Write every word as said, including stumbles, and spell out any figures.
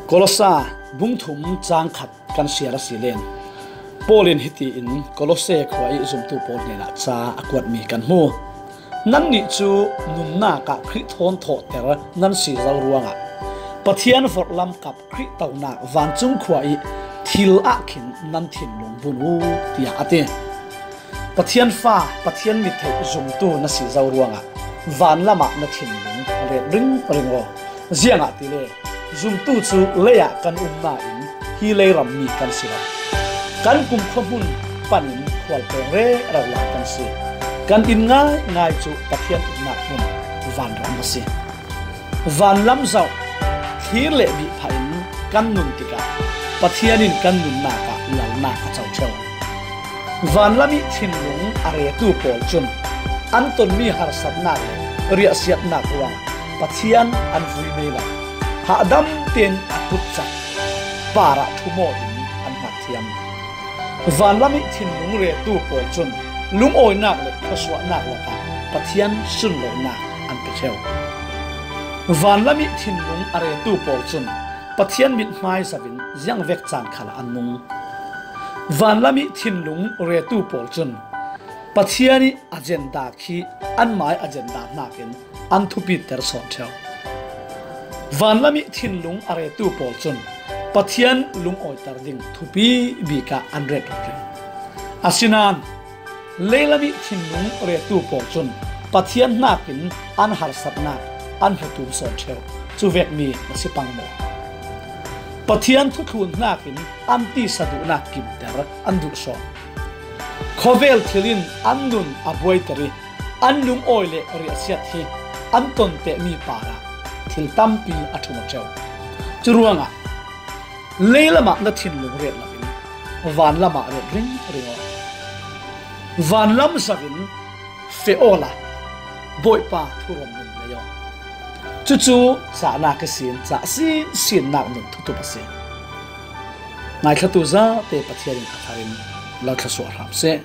Kolosa bung thum cang khat kan siar a si len, Paul in hitiin Kolose khua i zumtu pawl hnenah ca a kuatmi kan hmu. Nannih cu nunnak ah Khrih thawn thawhter nan si zo ruangah Pathian vorhlam kap Khrih tonak vancung khua i thil ah khin nan thinlung bun u, tiah a ti. Pathian fa, Pathian mit theih zumtu na si zo ruangah vanlam ah na thinlung ret ringring aw. Ziangahtile zumtu cu lei ah kan um nain hi lei ram mi kan si lo. Kan kumkhua hmun panin khual peng rero lai kan si. Kan inn ngaingai cu Pathian umnak hmun vanram a si. Vanlam zoh, thlir le bih phah in kan nun tikah Pathian in kan nunnak ah lalnak a co ṭheu. Vanlam i thinlung a retu pawl cun an tonmi harsatnak le riahsiatnak ruangah Pathian an vui mei lo. Hahdam tein a kutcak parah ṭhumawh in an ngak thiam. Vanlam i thinlung retu pawl cun lungawinak le thluasuahnak lakah Pathian sunlonak an pe ṭheu. Vanlam i thinlung a retu pawl cun Pathian mithmai zoh in ziangvek caan khal an nung. Vanlam i thinlung retu pawl cun Pathian i agenda khi anmai agenda hnakin an thupiter sawn ṭheu. Vanlam i thinlung a retu pawl cun Pathian lungawiter ding thupi bik ah an ret ringring. Asinain leilam i thinlung retu pawl cun Pathian hnakin an harsatnak an hmutum sawn ṭheu. Cuvekmi na si pang maw? Pathian thuthlun hnakin an tisa duhnak kimter an duh sawn. Khawvel thil in an nun a buaiter i an lungawi le riahsiat hi an tontehmi parah thil tampi a ṭhum a ṭheu. Curuangah leilamah na thinlung ret loin vanlamah ret ringring aw. Vanlam zoh in feh awla Bawipa thuruam nun lei aw. Cucu cahnak ihsin cah sinsinnak nun thutup a si. Ngaithlatu zate Pathian in a thar in lo thluasuah hram seh.